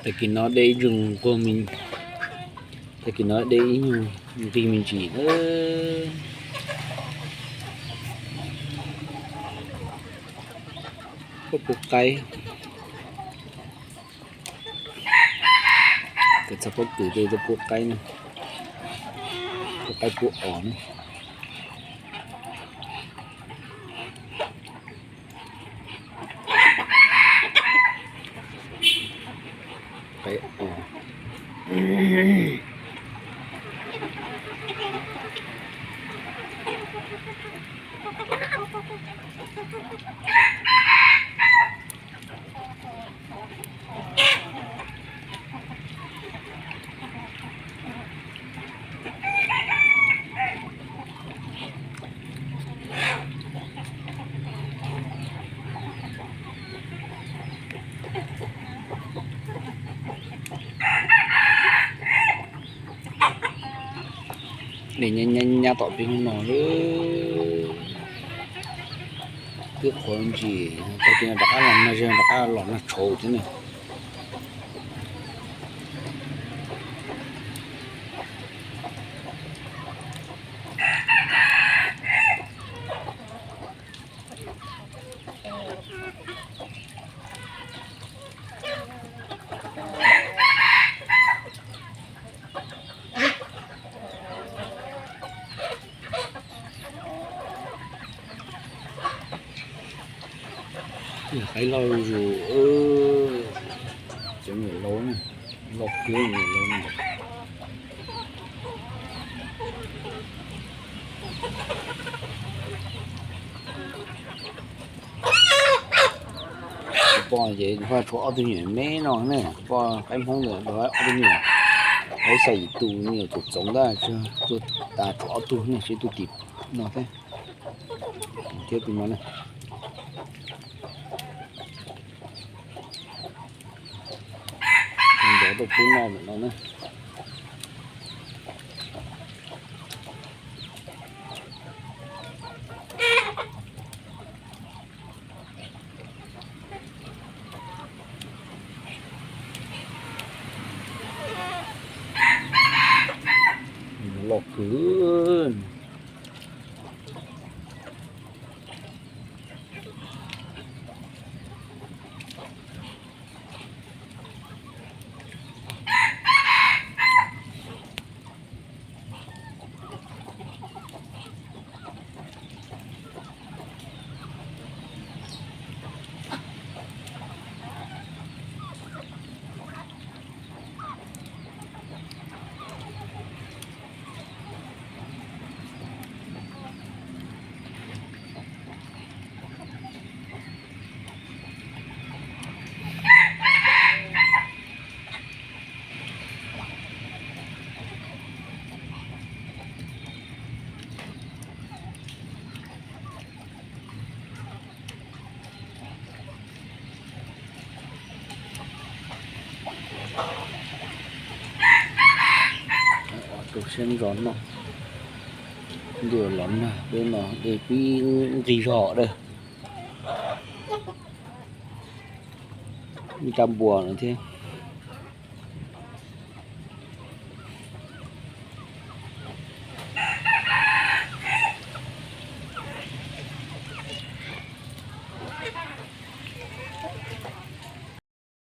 Tag kis no dej ib nyuag nquag me, tag kis no dej ib nyuag nqig me ntsis na. Pob pub qaib, kawm txog pob kws tej tuaj pub qaib na, pub qaib pub os na. Qaib os. Dej nyab nyab nyab tom peb hnub no, twb qhuav ntsis, tag kis no rov qab los nag, rov qab los nag tshauv thiab ne. Qaib loj zuj zus, cov niam laus, loj kawg niam laus. Kuv poj ces kuv poj tshuav ob tug nyuam me no ne, kuv poj qaib Hmoob ntawd ob tug nyuam, lawv xya yim tus me nyuam txoov ntag, tuag tas tshuav ob tug ne, tshuav ib tug tim no thiab, thiab tus no ne. Ntov tuaj pub noj ntawm no na. Loj kawg. Rau siab ntso noj, ntuj los nag, peb no dej pib nqig zog dawb. Ib rab npua no thiab.